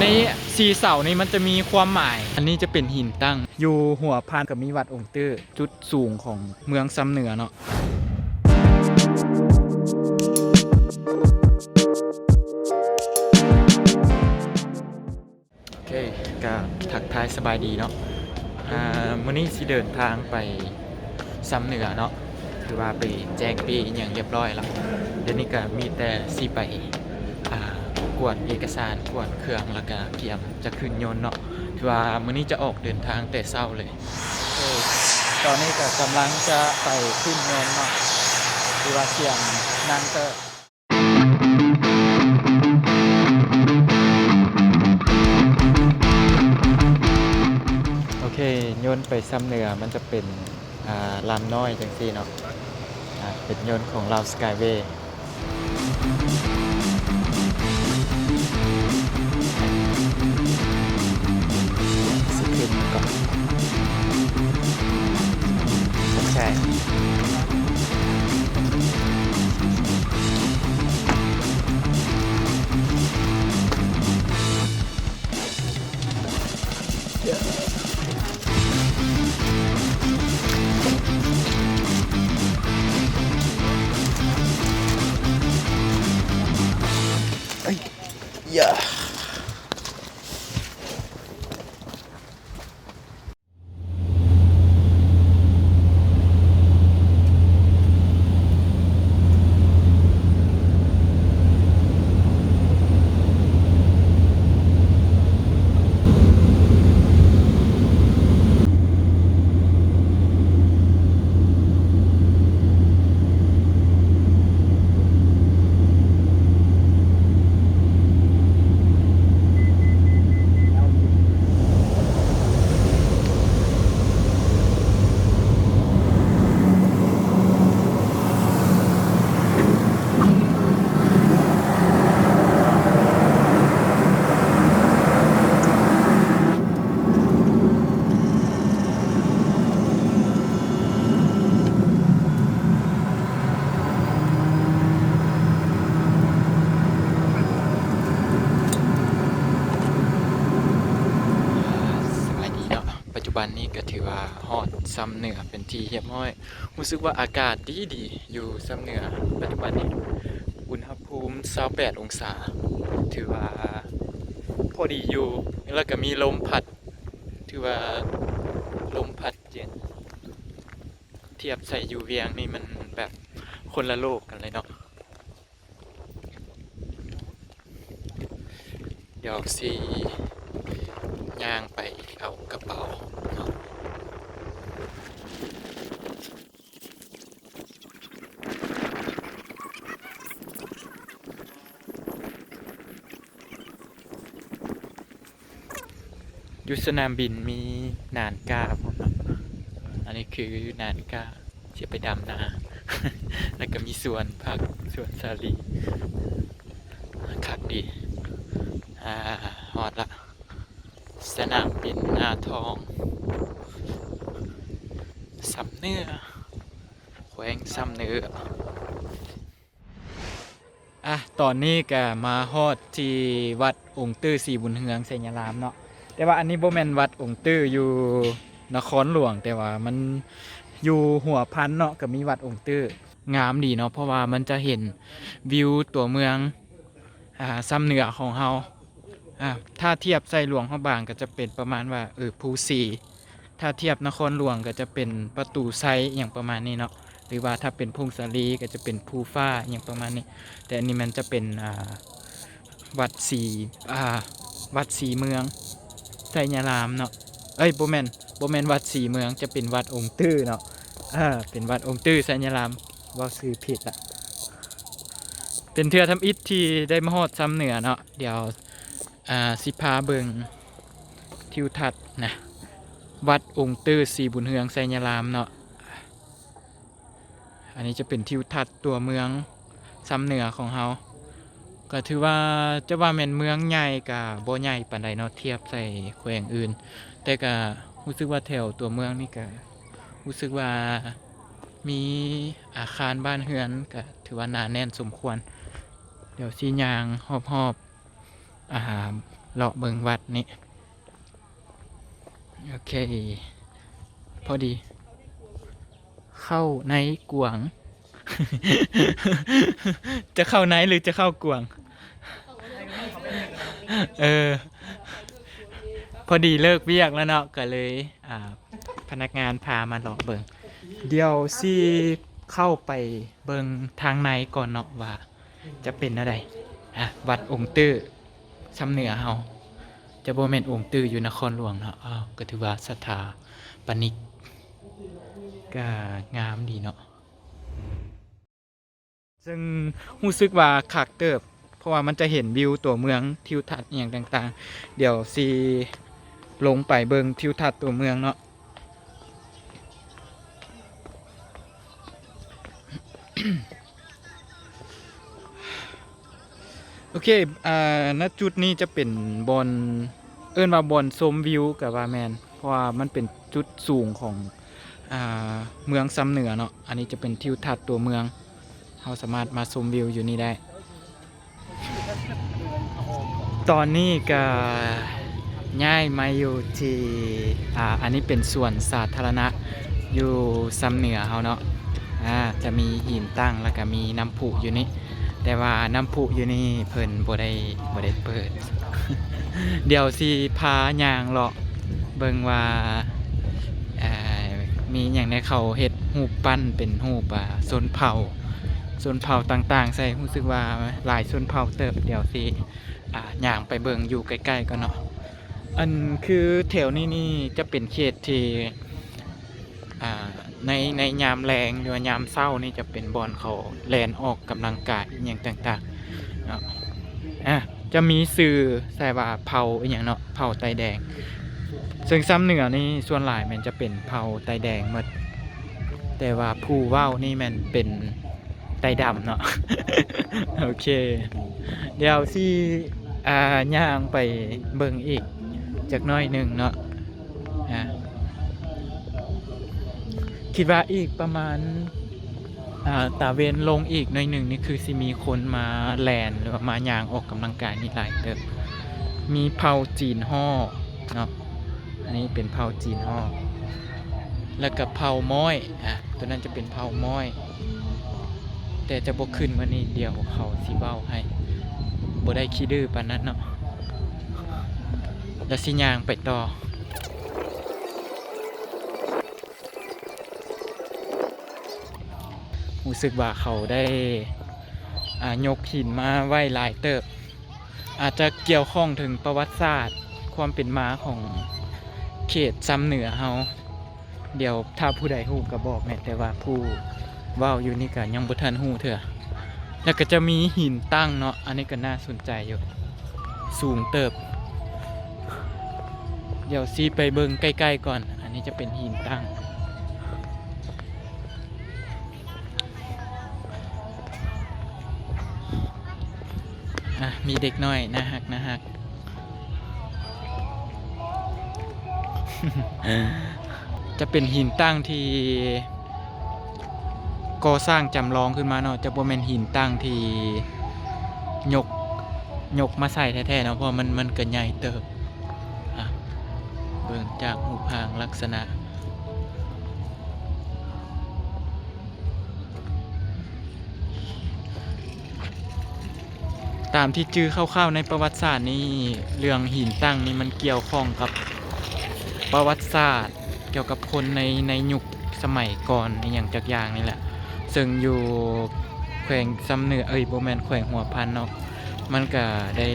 ນີ້ສີ່ເສົານີ້ມັນຈະມີຄວາມໝາຍ. ອັນນີ້ຈະເປັນຫີນຕັ້ງ ຢູ່ຫົວພັນກໍມີວັດອົງຕື້ ຈຸດສູງຂອງເມືອງຊຳເໜືອເນາະ. ໂອເຄ ກະທັກທາຍສະບາຍດີເນາະ. ອ່າ ມື້ນີ້ຊິເດີນທາງໄປຊຳເໜືອເນາະ ຄືວ່າໄປແຈ້ງປີ້ອີ່ຫຍັງຮຽບຮ້ອຍແລ້ວ. ດຽວນີ້ກະມີແຕ່ຊິໄປ ອ່າ ກວດເອກະສານ ກວດເຄື່ອງ ແລ້ວກະກຽມຈະຂຶ້ນຍົນເນາະ. ຄືວ່າມື້ນີ້ຈະອອກເດີນທາງແຕ່ເຊົ້າເລີຍ. ເອີ ຕອນນີ້ກະກຳລັງຈະໄປຂຶ້ນຍົນເນາະ ຄືວ່າກຽມນັ່ງເຕີ. ໂອເຄ ຍົນໄປຊຳເໜືອ ມັນຈະເປັນ ອ່າ ລຳນ້ອຍຈັ່ງຊີ້ເນາະ. ອ່າ ເປັນຍົນຂອງລາວສະກາຍເວ. ສະບາຍດີເນາະ. ປັດຈຸບັນນີ້ກະຖືວ່າຮອດຊຳເໜືອເປັນທີ່ຮຽບຮ້ອຍ. ຮູ້ສຶກວ່າອາກາດດີໆ ຢູ່ຊຳເໜືອ. ປັດຈຸບັນນີ້ອຸນຫະພູມຊາວແປດອົງສາ ຖືວ່າພໍດີຢູ່ ແລ້ວກະມີລົມພັດ ຖືວ່າລົມພັດເຢັນ. ທຽບໃສ່ຢູ່ວຽງນີ້ມັນແບບຄົນລະໂລກກັນເລີຍເນາະ. ດຽວຊິຍ່າງໄປເອົາກະເປົາເນາະ. ຢູ່ສະໜາມບິນມີນານກາພ້ອມເນາະ. ອັນນີ້ຄືນານກາ ຊິໄປດຳນາ ແລ້ວກະມີສວນຜັກ ສວນສາລີ ຄັກດີ. ອ່າ ຮອດລະ ສະໜາມບິນນາທອງ ຊຳເໜືອ ແຂວງຊຳເໜືອ. ອ່ະ ຕອນນີ້ກະມາຮອດທີ່ວັດອົງຕື້ສີບຸນເຮືອງໄຊຍະລາມເນາະ. ແຕ່ວ່າອັນນີ້ບໍ່ແມ່ນວັດອົງຕື້ຢູ່ນະຄອນຫຼວງ ແຕ່ວ່າມັນຢູ່ຫົວພັນເນາະ ກະມີວັດອົງຕື້. ງາມດີເນາະ ເພາະວ່າມັນຈະເຫັນວິວຕົວເມືອງ ອ່າ ຊຳເໜືອຂອງເຮົາ. ອ່າ ຖ້າທຽບໃສ່ຫຼວງພະບາງກະຈະເປັນປະມານວ່າ ເອີ ພູສີ. ຖ້າທຽບນະຄອນຫຼວງກະຈະເປັນປະຕູໄຊ ອີ່ຫຍັງປະມານນີ້ເນາະ. ຫຼືວ່າຖ້າເປັນຜົ້ງສາລີກະຈະເປັນພູຟ້າ ອີ່ຫຍັງປະມານນີ້. ແຕ່ອັນນີ້ມັນຈະເປັນ ອ່າ ວັດສີ ອ່າ ວັດສີເມືອງໄຊຍະລາມເນາະ. ເອີຍ ບໍ່ແມ່ນ ບໍ່ແມ່ນວັດສີເມືອງ ຈະເປັນວັດອົງຕື້ເນາະ. ເອີ ເປັນວັດອົງຕື້ໄຊຍະລາມ ເວົ້າຊື່ຜິດລະ. ເປັນເທື່ອທຳອິດທີ່ໄດ້ມາຮອດຊຳເໜືອເນາະ. ດຽວ ອ່າ ຊິພາເບິ່ງທິວທັດນະ ວັດອົງຕື້ສີບຸນເຮືອງໄຊຍະລາມເນາະ. ອັນນີ້ຈະເປັນທິວທັດຕົວເມືອງຊຳເໜືອຂອງເຮົາ. ກະຖືວ່າ ຈະວ່າແມ່ນເມືອງໃຫຍ່ກະບໍ່ໃຫຍ່ປານໃດເນາະ ທຽບໃສ່ແຂວງອື່ນ. ແຕ່ກະຮູ້ສຶກວ່າແຖວຕົວເມືອງນີ້ກະຮູ້ສຶກວ່າມີອາຄານບ້ານເຮືອນ ກະຖືວ່າໜາແໜ້ນສົມຄວນ. ດຽວຊິຍ່າງຮອບໆ ອ່າ ເລາະເບິ່ງວັດນີ້. ໂອເຄ ພໍດີເຂົ້າໃນກວາງ. ຈະເຂົ້າໃນ ຫຼື ຈະເຂົ້າກວາງ? ເອີ ພໍດີເລີກວຽກແລ້ວເນາະ ກໍເລີຍ ອ່າ ພະນັກງານພາມາເລາະເບິ່ງ. ດຽວຊິເຂົ້າໄປເບິ່ງທາງໃນກ່ອນເນາະ ວ່າຈະເປັນແນວໃດ. ອ່າ ວັດອົງຕື້ຊຳເໜືອເຮົາ ຈະບໍ່ແມ່ນອົງຕື້ຢູ່ນະຄອນຫຼວງເນາະ. ອ້າວ ກໍຖືວ່າສະຖາປະນິກກໍງາມດີເນາະ. ເຊິ່ງຮູ້ສຶກວ່າຄັກເຕີບ ເພາະວ່າມັນຈະເຫັນວິວຕົວເມືອງ ທິວທັດອີ່ຫຍັງຕ່າງໆ. ດຽວຊິລົງໄປເບິ່ງທິວທັດຕົວເມືອງເນາະ. ໂອເຄ ອ່າ ນະຈຸດນີ້ຈະເປັນບ່ອນ ເອີ້ນວ່າບ່ອນຊົມວິວກໍວ່າແມ່ນ ເພາະວ່າມັນເປັນຈຸດສູງຂອງ ອ່າ ເມືອງຊຳເໜືອເນາະ. ອັນນີ້ຈະເປັນທິວທັດຕົວເມືອງ ເຮົາສາມາດມາຊົມວິວຢູ່ນີ້ໄດ້. ຕອນນີ້ກໍຍ້າຍມາຢູ່ທີ່ ອ່າ ອັນນີ້ເປັນສວນສາທາລະນະຢູ່ຊຳເໜືອເຮົາເນາະ. ອ່າ ຈະມີຫີນຕັ້ງ ແລ້ວກໍມີນ້ຳພຸຢູ່ນີ້ ແຕ່ວ່ານ້ຳພຸຢູ່ນີ້ເພິ່ນບໍ່ໄດ້ ບໍ່ໄດ້ເປີດ. ດຽວຊິພາຍ່າງເລາະເບິ່ງວ່າ ອ່າ ມີຫຍັງແດ່ ເຂົາເຮັດຮູບປັ້ນເປັນຮູບ ອ່າ ຊົນເຜົ່າ ຊົນເຜົ່າຕ່າງໆໃສ່ ຮູ້ສຶກວ່າຫຼາຍຊົນເຜົ່າເຕີບ. ດຽວຊິ ອ່າ ຍ່າງໄປເບິ່ງຢູ່ໃກ້ໆກ່ອນເນາະ. ອັນຄືແຖວນີ້ນີ້ຈະເປັນເຂດທີ່ ອ່າ ໃນ ໃນຍາມແລງ ຫຼືວ່າຍາມເຊົ້ານີ້ຈະເປັນບ່ອນເຂົາແລ່ນອອກກຳລັງກາຍອີ່ຫຍັງຕ່າງໆເນາະ. ອ່າ ຈະມີຊື່ໃສ່ວ່າເຜົ່າອີ່ຫຍັງເນາະ ເຜົ່າໄຕແດງ. ເຊິ່ງຊຳເໜືອນີ້ສ່ວນຫຼາຍແມ່ນຈະເປັນເຜົ່າໄຕແດງໝົດ ແຕ່ວ່າຜູ້ເວົ້ານີ້ແມ່ນເປັນ ໄຕດຳເນາະ. ໂອເຄ ດຽວຊິ ອ່າ ຍ່າງໄປເບິ່ງອີກຈັກໜ້ອຍໜຶ່ງເນາະ. ອ່າ ຄິດວ່າອີກປະມານ ອ່າ ຕາເວັນລົງອີກໜ້ອຍໜຶ່ງນີ້ ຄືຊິມີຄົນມາແລ່ນ ຫຼືວ່າມາຍ່າງອອກກຳລັງກາຍນີ້ຫຼາຍເຕີບ. ມີເຜົ່າຈີນຫໍ້ເນາະ. ອັນນີ້ເປັນເຜົ່າຈີນຫໍ້ ແລ້ວກໍເຜົ່າມ້ອຍ. ອ່າ ຕົວນັ້ນຈະເປັນເຜົ່າມ້ອຍ ແຕ່ຈະບໍ່ຂຶ້ນມື້ນີ້ ດຽວເຂົາຊິເວົ້າໃຫ້. ບໍ່ໄດ້ຂີ້ດື້ປານນັ້ນເນາະ. ແລ້ວຊິຍ່າງໄປຕໍ່. ຮູ້ສຶກວ່າເຂົາໄດ້ ອ່າ ຍົກຫີນມາໄວ້ຫຼາຍເຕີບ. ອາດຈະກ່ຽວຂ້ອງເຖິງປະຫວັດສາດຄວາມເປັນມາຂອງເຂດຊຳເໜືອເຮົາ. ດຽວຖ້າຜູ້ໃດຮູ້ກໍບອກແດ່ ແຕ່ວ່າຜູ້ເວົ້າຢູ່ນີ້ກໍຍັງບໍ່ທັນຮູ້ເທື່ອ. ແລ້ວກໍຈະມີຫີນຕັ້ງເນາະ, ອັນນີ້ກໍໜ້າສົນໃຈຢູ່, ສູງເຕີບ. ດຽວຊິໄປເບິ່ງໃກ້ໆກ່ອນ. ອັນນີ້ຈະເປັນຫີນຕັ້ງ. ອ່ະ ມີເດັກນ້ອຍໜ້າຮັກ ໜ້າຮັກ ຈະເປັນຫີນຕັ້ງທີ່ກໍ່ສ້າງຈຳລອງຂຶ້ນມາເນາະ, ຈະບໍ່ແມ່ນຫີນຕັ້ງທີ່ຍົກ ຍົກມາໃສ່ແທ້ໆເນາະ, ເພາະວ່າມັນ ມັນກໍໃຫຍ່ເຕີບ. ອ່ະ ເບິ່ງຈາກຮູບຮ່າງລັກສະນະ ຕາມທີ່ຈື່ຄ່າວໆໃນປະຫວັດສາດນີ້ ເລື່ອງຫີນຕັ້ງນີ້ມັນກ່ຽວຂ້ອງກັບປະຫວັດສາດ ກ່ຽວກັບຄົນໃນ ໃນຍຸກສະໄໝກ່ອນອີ່ຫຍັງຈັກຢ່າງນີ້ແຫຼະ. ເຊິ່ງຢູ່ແຂວງຊຳເໜືອ ເອີຍ ບໍ່ແມ່ນ ແຂວງຫົວພັນເນາະ, ມັນກະໄດ້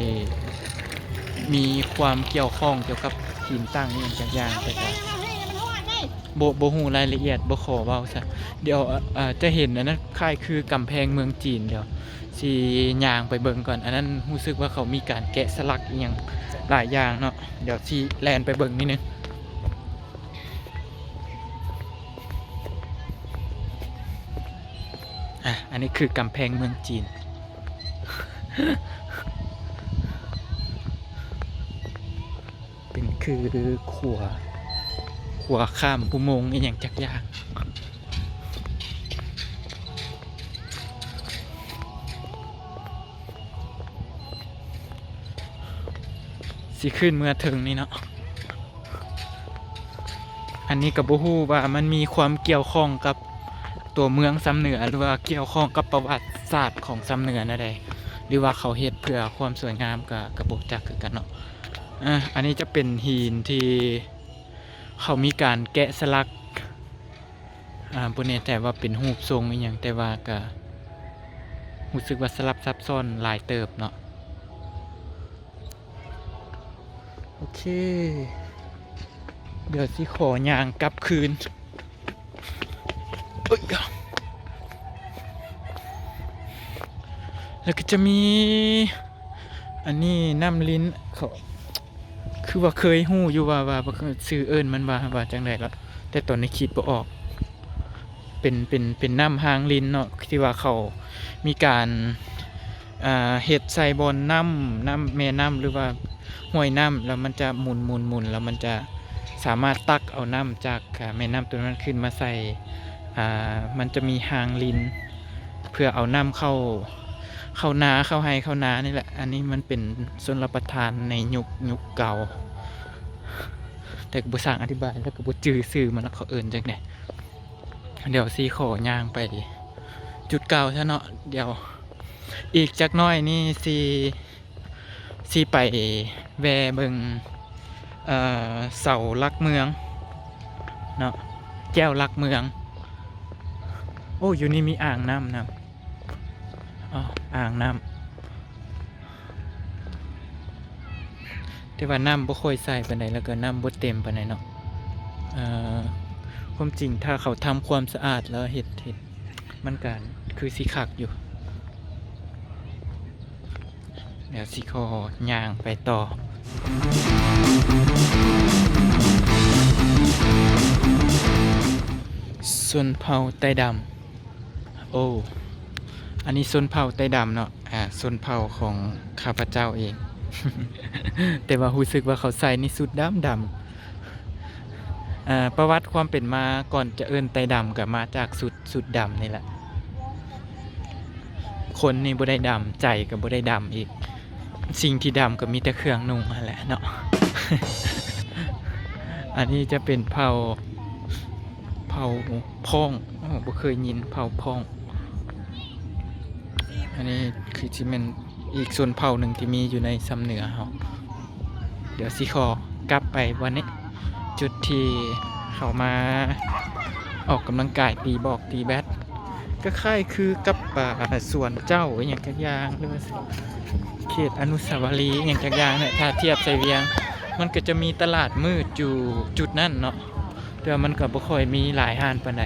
ມີຄວາມກ່ຽວຂ້ອງກ່ຽວກັບຫີນຕັ້ງອີ່ຫຍັງຈັກຢ່າງ, ແຕ່ກະບໍ່ ບໍ່ຮູ້ລາຍລະອຽດ, ບໍ່ຂໍເວົ້າຊະ. ດຽວ ເອີ ຈະເຫັນອັນນັ້ນຄ້າຍຄືກຳແພງເມືອງຈີນ, ດຽວຊິຍ່າງໄປເບິ່ງກ່ອນ. ອັນນັ້ນຮູ້ສຶກວ່າເຂົາມີການແກະສະຫຼັກອີ່ຫຍັງຫຼາຍຢ່າງເນາະ, ດຽວຊິແລ່ນໄປເບິ່ງນິດໜຶ່ງ. ອ່ະ ອັນນີ້ຄືກຳແພງເມືອງຈີນ, ເປັນຄືຂົວ ຂົວຂ້າມອຸໂມງອີ່ຫຍັງຈັກຢ່າງ. ເ ຊິຂຶ້ນເມືອເທິງນີ້ເນາະ. ອັນນີ້ກໍບໍ່ຮູ້ວ່າມັນມີຄວາມກ່ຽວຂ້ອງກັບຕົວເມືອງຊຳເໜືອ ຫຼືວ່າກ່ຽວຂ້ອງກັບປະຫວັດສາດຂອງຊຳເໜືອແນວໃດ ຫຼືວ່າເຂົາເຮັດເພື່ອຄວາມສວຍງາມ ກໍ ກໍບໍ່ຈັກຄືກັນເນາະ. ອາ ອັນນີ້ຈະເປັນຫີນທີ່ເຂົາມີການແກະສະຫຼັກ ອາ ບໍ່ແນ່ໃຈວ່າເປັນຮູບຊົງອີ່ຫຍັງ ແຕ່ວ່າກະຮູ້ສຶກວ່າສະຫຼັບຊັບຊ້ອນຫຼາຍເຕີບເນາະ. ໂອເຄ ດຽວຊິຂໍຍ່າງກັບຄືນ. ເອີຍ ແລ້ວກໍຈະມີ ອັນນີ້ນ້ຳລິນ ເຂົາ ຄືວ່າເຄີຍຮູ້ຢູ່ວ່າ ວ່າ ວ່າຊື່ເອີ້ນມັນວ່າ ວ່າຈັ່ງໃດລະ ແຕ່ຕອນນີ້ຄິດບໍ່ອອກ. ເປັນ ເປັນ ເປັນນ້ຳຮາງລິນເນາະ ທີ່ວ່າເຂົາມີການ ອ່າ ເຮັດໃສ່ບ່ອນນ້ຳ ນ້ຳແມ່ນ້ຳ ຫຼືວ່າຫ້ວຍນ້ຳ ແລ້ວມັນຈະໝຸນໆໆ ແລ້ວມັນຈະສາມາດຕັກເອົານ້ຳຈາກ ອ່າ ແມ່ນ້ຳຕົວນັ້ນຂຶ້ນມາໃສ່ ອ່າ ມັນຈະມີຮາງລິນ ເພື່ອເອົານ້ຳເຂົ້າ ເຂົ້ານາ ເຂົ້າໄຮ່ເຂົ້ານານີ້ແຫຼະ. ອັນນີ້ມັນເປັນຊົນລະປະທານໃນຍຸກ ຍຸກເກົ່າ ແຕ່ກໍບໍ່ຊ່າງອະທິບາຍ ແລ້ວກໍບໍ່ຈື່ຊື່ມັນວ່າເຂົາເອີ້ນຈັ່ງໃດ. ດຽວຊິຂໍຍ່າງໄປຈຸດເກົ່າຊະເນາະ. ດຽວອີກຈັກໜ້ອຍນີ້ຊິ ຊິໄປແວ່ເບິ່ງ ເອີ ເສົາຫຼັກເມືອງເນາະ ແກ້ວຫຼັກເມືອງ. ໂອ້ ຢູ່ນີ້ມີອ່າງນ້ຳນຳ. ອໍ ອ່າງນ້ຳ ແຕ່ວ່ານ້ຳບໍ່ຄ່ອຍໃສປານໃດ ແລ້ວກໍນ້ຳບໍ່ເຕັມປານໃດເນາະ. ເອີ ຄວາມຈິງຖ້າເຂົາທຳຄວາມສະອາດແລ້ວເຮັດ ເຮັດ ມັນກະຄືຊິຄັກຢູ່. ດຽວຊິຂໍຍ່າງໄປຕໍ່. ຊົນເຜົ່າໄຕ້ດຳ. ໂອ້ ອັນນີ້ຊົນເຜົ່າໄຕ້ດຳເນາະ ອ່າ ຊົນເຜົ່າຂອງຂ້າພະເຈົ້າເອງ ແຕ່ວ່າຮູ້ສຶກວ່າເຂົາໃສ່ນີ້ຊຸດດຳໆ. ອ່າ ປະຫວັດຄວາມເປັນມາ ກ່ອນຈະເອີ້ນໄຕ້ດຳ ກໍມາຈາກຊຸດ ຊຸດດຳນີ້ແຫຼະ. ຄົນນີ້ບໍ່ໄດ້ດຳ ໃຈກໍບໍ່ໄດ້ດຳອີກ. ສິ່ງທີ່ດຳກໍມີແຕ່ເຄື່ອງນຸ່ງຫັ້ນແຫຼະເນາະ. ອັນນີ້ຈະເປັນເຜົ່າ ເຜົ່າພ້ອງ. ໂອ້ ບໍ່ເຄີຍຍິນເຜົ່າພ້ອງ. ອັນນີ້ຄືຊິແມ່ນອີກຊົນເຜົ່າໜຶ່ງທີ່ມີຢູ່ໃນຊຳເໜືອເຮົາ. ດຽວຊິຂໍກັບໄປວັນນີ້ ຈຸດທີ່ເຂົາມາອອກກຳລັງກາຍ ຕີບອກຕີແບັດ ຄ້າຍໆຄືກັບ ອ່າ ສວນເຈົ້າອີ່ຫຍັງຈັກຢ່າງ ຫຼືວ່າເຂດອະນຸສາວະລີອີ່ຫຍັງຈັກຢ່າງແຫຼະ ຖ້າທຽບໃສ່ວຽງ. ມັນກໍຈະມີຕະຫຼາດມືດຢູ່ຈຸດນັ້ນເນາະ ແຕ່ວ່າມັນກໍບໍ່ຄ່ອຍມີຫຼາຍຮ້ານປານໃດ.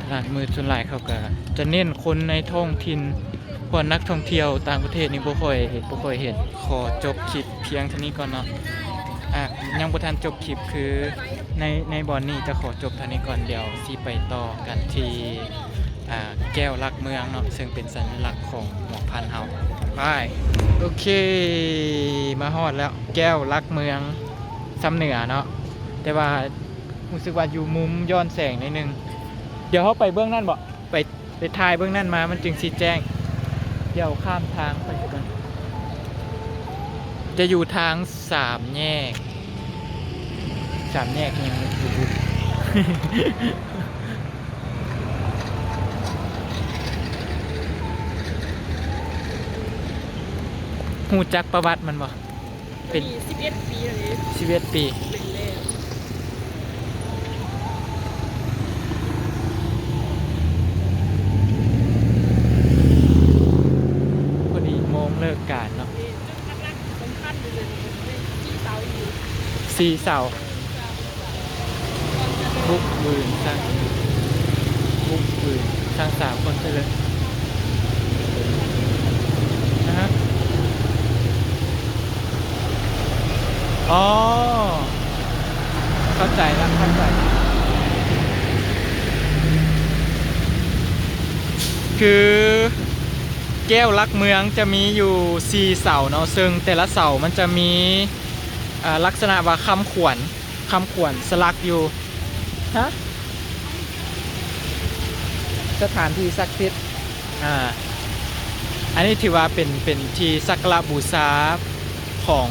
ຕະຫຼາດມືດສ່ວນຫຼາຍເຂົາກໍຈະເນັ້ນຄົນໃນທ້ອງຖິ່ນ ເພາະນັກທ່ອງທ່ຽວຕ່າງປະເທດນີ້ບໍ່ຄ່ອຍ ບໍ່ຄ່ອຍເຫັນ. ຂໍຈົບຄລິບພຽງເທົ່ານີ້ກ່ອນເນາະ. ອ່າ ຍັງບໍ່ທັນຈົບຄລິບ ຄືໃນ ໃນບ່ອນນີ້ຈະຂໍຈົບເທົ່ານີ້ກ່ອນ. ດຽວຊິໄປຕໍ່ກັນທີ່ ອ່າ ແກ້ວຫຼັກເມືອງເນາະ ເຊິ່ງເປັນສັນຍະລັກຂອງຫົວພັນເຮົາ. ໄປ. ໂອເຄ ມາຮອດແລ້ວ ແກ້ວຫຼັກເມືອງຊຳເໜືອເນາະ ແຕ່ວ່າ ຮູ້ສຶກວ່າຢູ່ມຸມຍ້ອນແສງໜ້ອຍໜຶ່ງ. ດຽວເຮົາໄປເບື້ອງນັ້ນບໍ? ໄປ ໄປຖ່າຍເບື້ອງນັ້ນມາ ມັນຈຶ່ງຊິແຈ້ງ. ດຽວຂ້າມທາງໄປກ່ອນ. ຈະຢູ່ທາງສາມແຍກ ສາມແຍກຫຍັງ ຮູ້ຈັກປະຫວັດມັນບໍ່? ເປັນ ນີ້ສິບເອັດປີແລ້ວເດ້. ສິບເອັດປີ. ແມ່ນແລ້ວ. ພໍດີໂມງເລີກການເນາະ. ນີ້ຈຸດຫຼັກໆສຳຄັນຢູ່ເລີຍ ສີ່ເສົານີ້. ສີ່ເສົາ. ບຸກບືນສ້າງ ບຸກບືນສ້າງສາຄົນໄປເລີຍ. ນະຮະ ອໍ ເຂົ້າໃຈລະ ເຂົ້າໃຈ. ຄືແກ້ວຫຼັກເມືອງຈະມີຢູ່ສີ່ເສົາເນາະ ເຊິ່ງແຕ່ລະເສົາມັນຈະມີ ອ່າ ລັກສະນະວ່າຄຳຂວັນ ຄຳຂວັນສະຫຼັກຢູ່ ຮະ ສະຖານທີ່ສັກສິດ. ອ່າ ອັນນີ້ຖືວ່າເປັນ ເປັນທີ່ສັກກາລະບູຊາຂອງ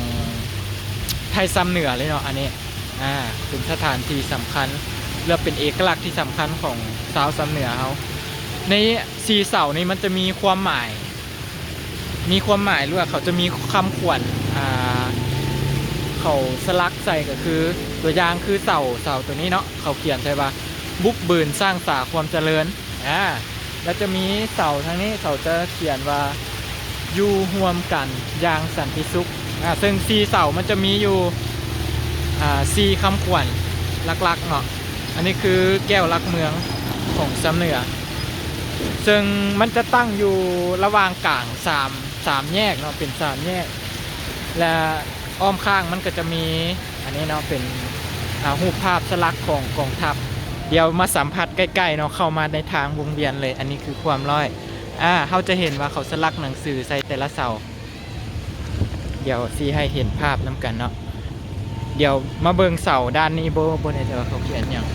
ໄທຊຳເໜືອເລີຍເນາະ ອັນນີ້ ອ່າ ເປັນສະຖານທີ່ສຳຄັນ ແລະ ເປັນເອກະລັກທີ່ສຳຄັນຂອງຊາວຊຳເໜືອເຮົາ. ໃນສີ່ເສົານີ້ມັນຈະມີຄວາມໝາຍ ມີຄວາມໝາຍ ຫຼືວ່າເຂົາຈະມີຄຳຂວັນ ອ່າ ເຂົາສະຫຼັກໃສ່ ກໍຄື ຕົວຢ່າງຄືເສົາ ເສົາຕົວນີ້ເນາະ ເຂົາຂຽນໃສ່ວ່າ ບຸກບືນສ້າງສາຄວາມຈະເລີນ ອ່າ ແລ້ວຈະມີເສົາທາງນີ້ ເຂົາຈະຂຽນວ່າ ຢູ່ຮ່ວມກັນຢ່າງສັນຕິສຸກ ອ່າ ເຊິ່ງສີ່ເສົາມັນຈະມີຢູ່ ອ່າ ສີ່ຄຳຂວັນຫຼັກໆເນາະ. ອັນນີ້ຄືແກ້ວຫຼັກເມືອງຂອງຊຳເໜືອ ເຊິ່ງມັນຈະຕັ້ງຢູ່ລະຫວ່າງກາງສາມ ສາມແຍກເນາະ ເປັນສາມແຍກ ແລະ ອ້ອມຂ້າງມັນກໍຈະມີ ອັນນີ້ເນາະ ເປັນ ອ່າ ຮູບພາບສະຫຼັກຂອງກອງທັບ. ດຽວມາສຳຜັດໃກ້ໆເນາະ ເຂົ້າມາໃນທາງວົງວຽນເລີຍ. ອັນນີ້ຄືຄວາມລ້ອຍ ອ່າ ເຮົາຈະເຫັນວ່າເຂົາສະຫຼັກໜັງສືໃສ່ແຕ່ລະເສົາ. ດຽວຊິໃຫ້ເຫັນພາບນຳກັນເນາະ. ດຽວມາເບິ່ງເສົາດ້ານນີ້ ບໍ່ ບໍ່ແນ່ໃຈວ່າເຂົາຂຽນຫຍັງ.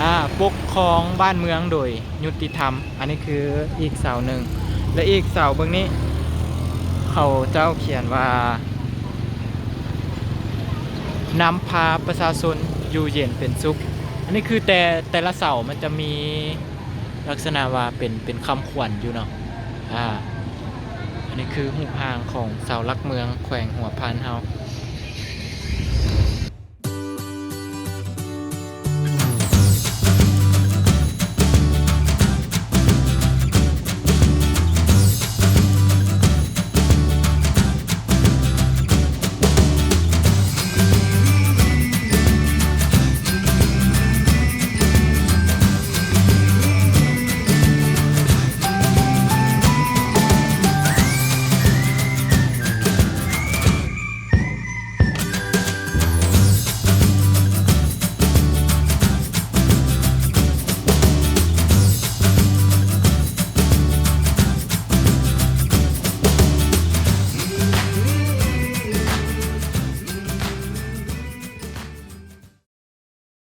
ອ່າ ປົກຄອງບ້ານເມືອງໂດຍຍຸຕິທຳ. ອັນນີ້ຄືອີກເສົາໜຶ່ງ ແລະ ອີກເສົາເບິ່ງນີ້ ເຂົາເຈົ້າຂຽນວ່າ ນຳພາປະຊາຊົນຢູ່ເຢັນເປັນສຸກ. ອັນນີ້ຄືແຕ່ ແຕ່ລະເສົາມັນຈະມີລັກສະນະວ່າເປັນ ເປັນຄຳຂວັນຢູ່ເນາະ. ອ່າ ອັນນີ້ຄືຮູບຮ່າງຂອງເສົາຫຼັກເມືອງແຂວງຫົວພັນເຮົາ.